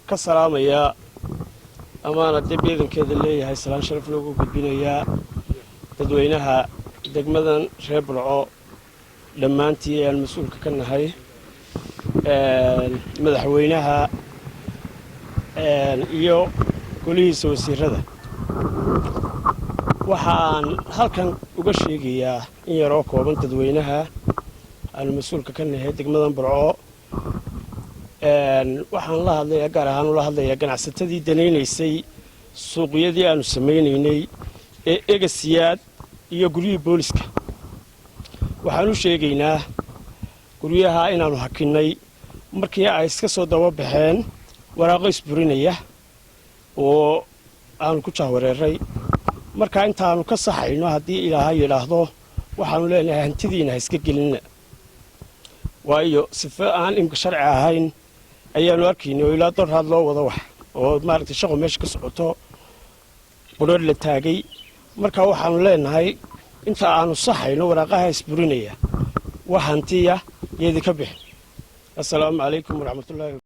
ka salaamayaa, amaana dee beedankeeda leeyahay, salaan sharaf loogu gudbinayaa dadweynaha degmadan reer Burco dhammaantii aan mas-uulka ka nahay, madaxweynaha iyo golihiisa wasiirada. Waxaan halkan uga sheegayaa in yaroo kooban dadweynaha aanu mas-uulka ka nahay degmadan Burco. Waxaan la hadlayaa, gaar ahaan ula hadlayaa ganacsatadii danaynaysay suuqyadii aanu samaynaynay ee Egasiyaad iyo guryihii booliska. Waxaan u sheegaynaa guryaha inaannu hakinnay markii ay iska soo daba baxeen waraaqo isburinaya oo aanu ku jahwareeray. Marka intaannu ka saxayno, haddii Ilaahay yidhaahdo, waxaanu leenahay hantidiina ha iska gelinna, waayo sifo aan imka sharci ahayn ayaanu arkaynay oo ilaa doraad loo wado wax oo maaragtay shaqo meesha ka socoto, budhar la taagay. Marka waxaanu leenahay inta aanu saxayno waraaqaha isburinaya, wax hantiya yeedi ka bixin. Assalaamu calaykum waraxmatullahi.